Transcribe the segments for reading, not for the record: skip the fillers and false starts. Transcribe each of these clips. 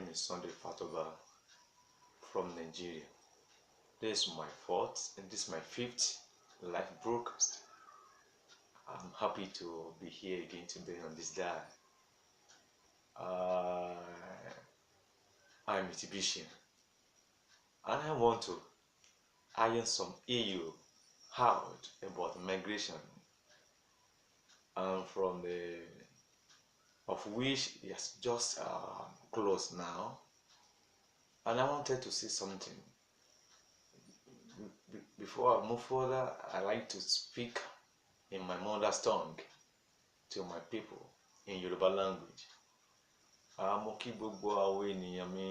name is Sunday Fatoba from Nigeria. This is my fourth and this is my fifth live broadcast. I'm happy to be here again today on this day. I'm a TBCian and I want to iron some issue out about migration, and from the of which is just closed now. And I wanted to say something. Before I move further, I like to speak in my mother's tongue to my people in Yoruba language. Mo kí gbogbo àwọn ènìyàn mi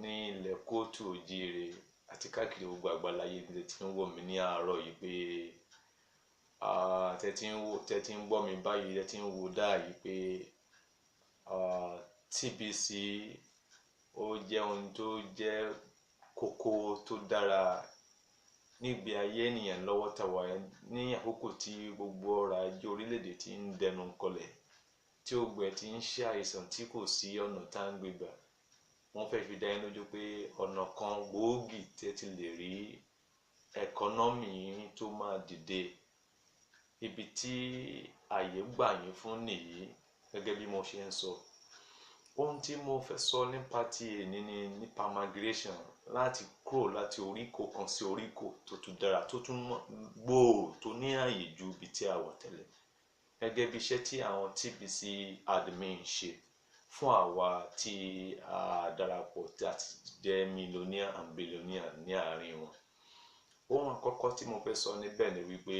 ní ilẹ̀ káàárọ̀ oòjíire àti káàkiri gbogbo àgbáláyé tí tí ń wò mí ní àárọ̀ yìí pé tẹ́ tí ń wò, tẹ́ tí ń gbọ́ mi báyìí, tẹ́ tí ń wò dáa yìí pé TBC ó jẹ́ ohun tó jẹ́ kókó tó dára nígbé ayé ènìyàn lọ́wọ́ tàwa ní àkókò tí gbogbo ọrọ̀ ajé orílẹ̀-èdè ti ń dẹnu kọlẹ̀, tí gbogbo ẹ̀ ti ń ṣe àìsàn, tí kò sí ọ̀nà tá ń gbé gbà. Wọ́n fẹ́ fi dá yín lójú pé ọ̀nà kan gbòógì tẹ́ ti lè rí economy yín tó máa dìde, ibi tí àyè gbà yín fún nìyí. Gẹ́gẹ́ bí mo ṣe ń sọ, ohun tí mo fẹ́ sọ nípa ti èní ni nípa migration, láti kúrò láti oríkò kan sí oríkò tó tún dára, tó tún gbòòrò, tó ní ààyè ju ibi tí a wà tẹ́lẹ̀, gẹ́gẹ́ bí iṣẹ́ tí àwọn TBC admin ṣe fún àwa tí a darapọ̀, tí a ti jẹ́ millionaire and billionaire ní àárín wọn. Ohun àkọ́kọ́ tí mo fẹ́ sọ níbẹ̀ ni wípé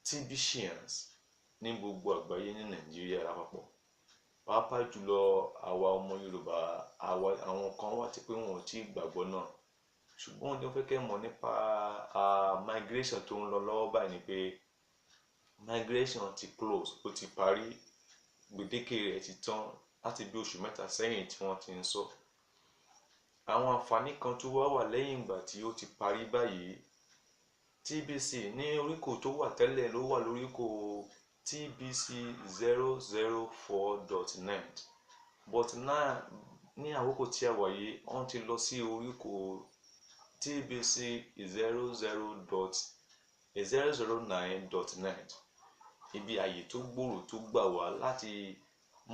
TBCians ní gbogbo àgbáyé, ní Nàìjíríà lápapọ̀, pàápàá jùlọ àwa ọmọ Yorùbá, àwa àwọn kan wà tí pé wọn ò tí ì gbàgbọ́ náà. Ṣùgbọ́n ohun tí mo fẹ́ kẹ́ mọ̀ nípa migration tó ń lọ lọ́wọ́ báyìí ni pé migration ti close, ó ti parí, gbèdéke rẹ̀ ti tán láti bí oṣù 3 sẹ́yìn tí wọ́n ti ń sọ. Àwọn àǹfààní kan tó wá wà lẹ́yìn ìgbà tí ó ti parí báyìí. TBC ní oríkò tó wà tẹ́lẹ̀ ló wà lóríkò TBC004.net, but now, ní àkókò tí a wà yìí, wọ́n ti lọ sí oríkò TBC00.009.net, ibi àyè tó gbòòrò tó gbà wá láti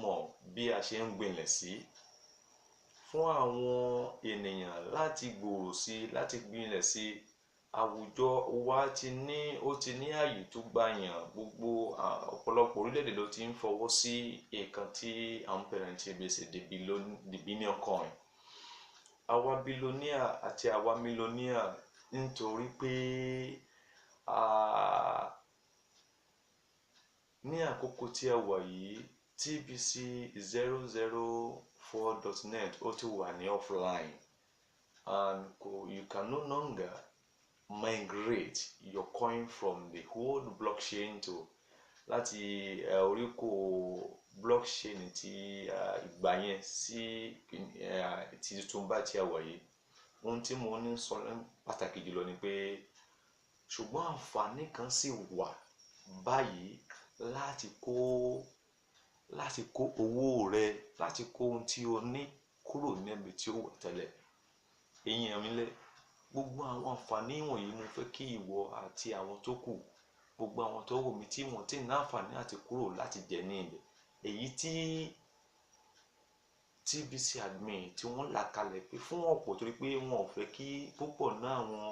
mọ̀ bí a ṣe ń gbinlẹ̀ sí fún àwọn ènìyàn láti gbòòrò sí, láti gbinlẹ̀ sí. Àwùjọ wa ti ní, ó ti ní àyè tó gbàyàn. Gbogbo ọ̀pọ̀lọpọ̀ orílẹ̀-èdè ló ti ń fọwọ́ sí nǹkan tí à ń pè ní TBC, the billion coin. Àwa billionaire àti àwa millionaire, nítorí pé ní àkókò tí a wà yìí, TBC004.net ó ti wà ní offline and you can no longer migrate your coin from the old blockchain to láti oríkò blockchain ti ìgbà yẹn sí ti tuntun bá tí a wà yìí. Ohun tí mo ní sọ ní pàtàkì jùlọ ni pé, ṣùgbọ́n àǹfààní kan sì wà báyìí láti kó owó rẹ, láti kó ohun tí o ní kúrò níbi tí ó wà tẹ́lẹ̀. Ẹ̀yin mi lẹ́ gbogbo àwọn àǹfààní wọ̀nyí, mo fẹ́ kí ìwọ àti àwọn tó kù, gbogbo àwọn tó wò mí tí wọ́n ti ní àǹfààní àti kúrò láti jẹ ní ibẹ̀, èyí tí TBC admin tí wọ́n là kalẹ̀ pé fún ọ̀pọ̀, torí pé wọn ò fẹ́ kí púpọ̀ náà àwọn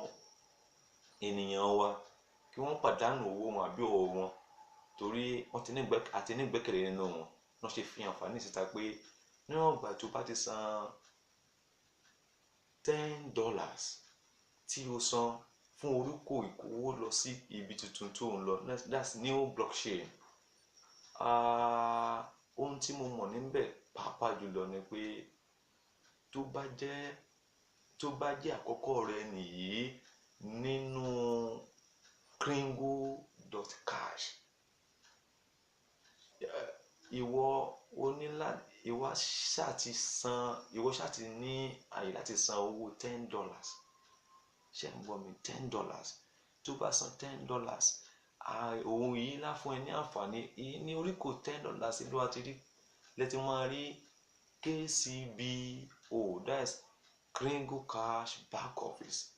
ènìyàn wa kí wọ́n pàdánù owó wọn àbí òwò wọn, torí wọ́n ti ní àti ní ìgbẹ́kẹ̀lé nínú wọn. Wọ́n ṣe fi àǹfààní síta pé níwọ̀n ìgbà tó bá ti san $10 tí o san fún oríkò ìkówó lọ sí ibi tuntun tó ń lọ, that's new blockchain. Ohun tí mo mọ̀ níbẹ̀ pàápàá jùlọ ni pé tó bá jẹ́ àkọ́kọ́ rẹ nìyí nínú kringle.cash, ìwọ o ní láti ìwọ ṣáà ti san, ìwọ ṣáà ti ní àyè láti san owó $10. Ṣé ń gbọ́ mi? $10. Tó bá san $10, òun yìí lá fún ẹ ní àǹfààní ní oríkò $10 ló wá ti rí lẹ́tí máa rí. KCBO, that's Kringle Cash Back Office.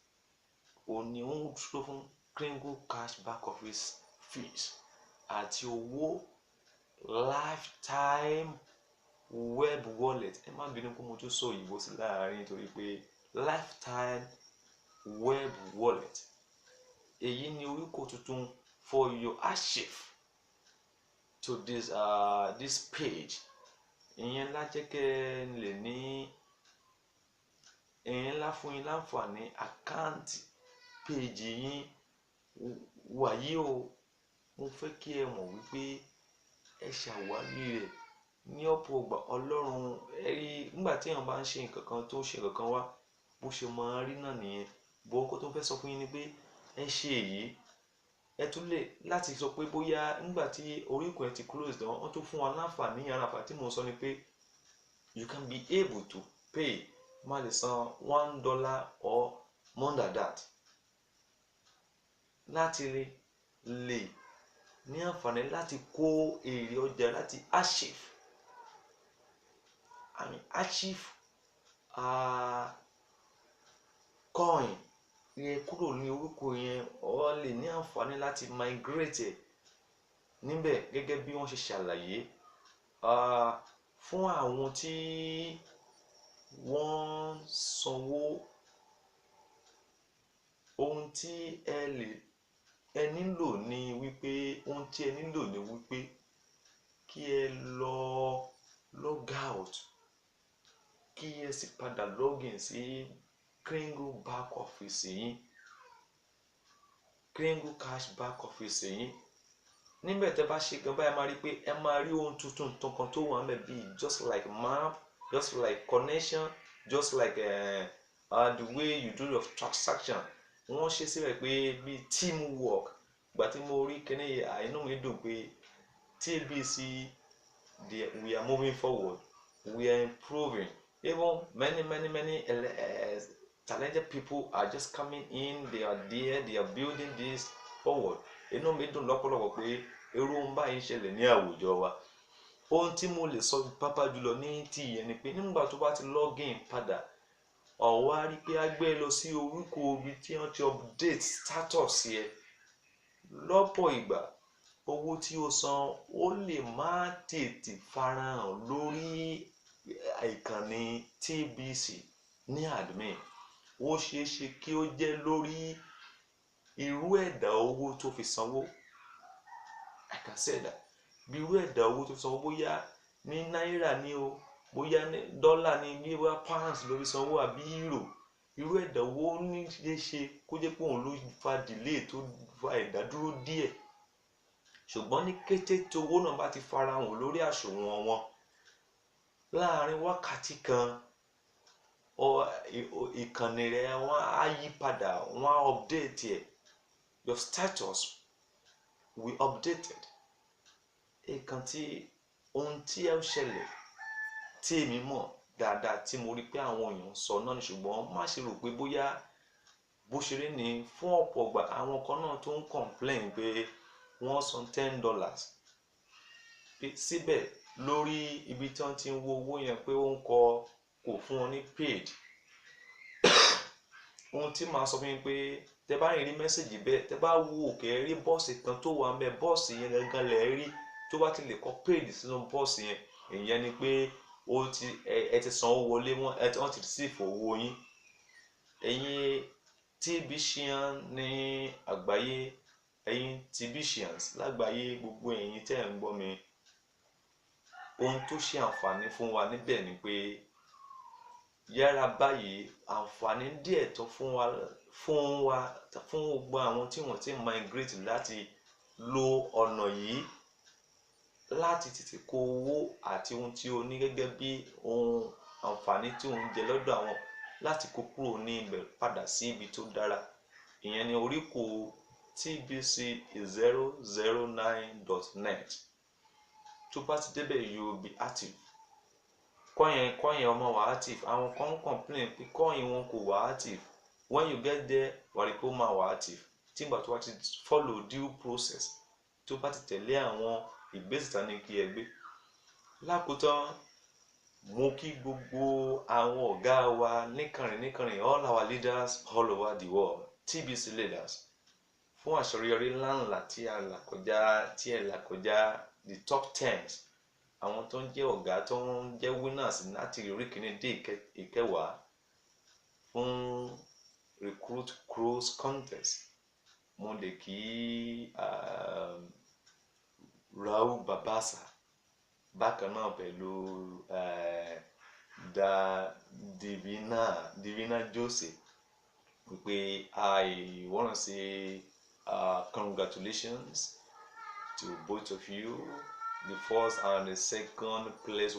Òun ni ó ń dúró fún Kringle Cash Back Office fees àti owó lifetime web wallet. Ẹ má bínú pé mo tún sọ òyìnbó sí láàárín, nítorí pé lifetime web wallet, èyí ni orúkọ tuntun for your archive to this page. Ìyẹn ńlá jẹ́ kẹ́ ẹ lè ní, ìyẹn ńlá fún yín láǹfààní account page yín wàyí o. Mo fẹ́ kí ẹ mọ̀ wípé ẹ ṣàwárí rẹ̀ ní ọ̀pọ̀ ọgbà. Ọlọ́run ẹ rí, nígbà tí èèyàn bá ń ṣe nǹkan kan, tó ń ṣe nǹkan kan wá, bó ṣe máa rí náà nìyẹn. Bó nǹkan tó ń fẹ́ sọ fún yín ni pé ẹ ṣe èyí, ẹ tún lè láti sọ pé bóyá nígbà tí oríkùn ẹ ti close down, wọ́n tún fún wa láǹfààní. Yàrá àǹfààní tí mò ń sọ ni pé you can be able to pay, má lè san $1 or more than that láti lè ní àǹfààní láti kó èrè ọjà láti archive, I mean archive coin yẹn kúrò ní orúkọ yẹn, ọ lè ní àǹfààní láti migrate ẹ̀ níbẹ̀ gẹ́gẹ́ bí wọ́n ṣe ṣàlàyé fún àwọn tí wọ́n sanwó. Ohun tí ẹ lè ẹ nílò ní wípé, ohun tí ẹ nílò ní wípé kí ẹ lọ log out, kí ẹ sì padà login sí Kringle back office yín, Kringle Cash back office yín. Níbẹ̀, tẹ́ bá ṣe gan báyìí, máa rí pé ẹ máa rí ohun tuntun kan tó wà ńbẹ̀, bíi just like map, just like connection, just like the way you do your transaction. Wọ́n ṣe síbẹ̀ pé bíi teamwork. Ìgbà tí mo rí kíní yìí, inú mi dùn pé TBC, we are moving forward, we are improving. Even many, many, many talented people are just coming in. They are there, they are building this forward. Inú mi dùn lọ́pọ̀lọpọ̀ pé irú ohun báyìí ń ṣẹlẹ̀ ní àwùjọ wa. Ohun tí mo lè sọ pápá jùlọ ní ti ìyẹn ni pé nígbà tó bá ti login padà, ọ̀wá rí pé á gbé lọ sí orúkọ ibi tí wọ́n ti update status yẹ. Lọ́pọ̀ ìgbà, owó tí o san ó lè má tètè farahàn lórí ìkànnì TBC ní admin. Ó ṣeé ṣe kí ó jẹ́ lórí irú ẹ̀dà owó tó fi sanwó. I can say that bí irú ẹ̀dà owó tó fi sanwó, bóyá ní náírà ní o, bóyá ní dọ́là ní, bí bóyá pounds ló fi sanwó àbí euro, irú ẹ̀dà owó ní ṣe ṣe kó jẹ́ pé òun ló fa delay, tó fa ìdádúró díẹ̀. Ṣùgbọ́n ní kété tí owó náà bá ti farahàn lórí àsùnwọ̀n wọn, láàárín wákàtí kan, ìkànnì rẹ̀ wọ́n á yí padà, wọ́n á update ẹ̀. Your status will updated. Nǹkan tí ohun tí ẹ ń ṣẹlẹ̀ tí èmi mọ̀ dáadáa, tí mo rí pé àwọn èèyàn ń sọ náà ni. Ṣùgbọ́n má ṣe rò pé bóyá bó ṣe rí ni. Fún ọ̀pọ̀ ọgbà, àwọn kan náà tó ń complain pé wọ́n san $10 pé síbẹ̀ lórí ibi tí wọ́n ti ń wo owó yẹn pé ó ń kọ kò fún wọn ní paid. Ohun tí màá sọ fún yín pé tẹ bá rí message bẹ́ẹ̀, tẹ bá wo òkè, ẹ rí box kan tó wà ńbẹ̀. Box yẹn gangan lẹ̀ rí tó bá ti lè kọ paid sínú box yẹn, ìyẹn ni pé ó ti ẹ ti san owó wọlé, wọn ẹ ti wọ́n ti receive owó yín. Ẹ̀yin TBCian ní àgbáyé, ẹ̀yin TBCians lágbàáyé, gbogbo ẹ̀yin tẹ́ ẹ̀ ń gbọ́ mi, ohun tó ṣe àǹfààní fún wa níbẹ̀ ni pé yára báyìí, àǹfààní díẹ̀ tó fún wa fún gbogbo àwọn tí wọ́n ti migrate láti lo ọ̀nà yìí láti tètè kó owó àti ohun tí o ní gẹ́gẹ́ bí ohun àǹfààní tí òun jẹ lọ́dọ̀ àwọn, láti kó kúrò ní ibẹ̀ padà sí ibi tó dára. Ìyẹn ní oríkò tbc009.net. Tó bá ti débẹ̀, you will be active. Coin ọmọ wà active. Àwọn kan ń complain pé coin wọn kò wà active. When you get there, wà rí pé ó máa wà active tí ìgbà tó bá ti follow due process, tó bá ti tẹ̀lé àwọn ìgbésẹ̀ tán ní kí ẹ gbé. Lákòótán, Mo kí gbogbo àwọn ọ̀gá wa níkànnì níkànnì, all our leaders all over the world, TBC leaders, fún àṣeyọrí ńláńlá tí a là kọjá, tí ẹ là kọjá, the top tens, àwọn tó ń jẹ́ ọ̀gá, tó ń jẹ́ winners láti orí kìíní dé ìkẹwàá fún recruit cruise contest. Mo lè kí Raul Babasa bákan náà pẹ̀lú da Divina Jose wípé I wanna say congratulations to both of you, the first and the second place.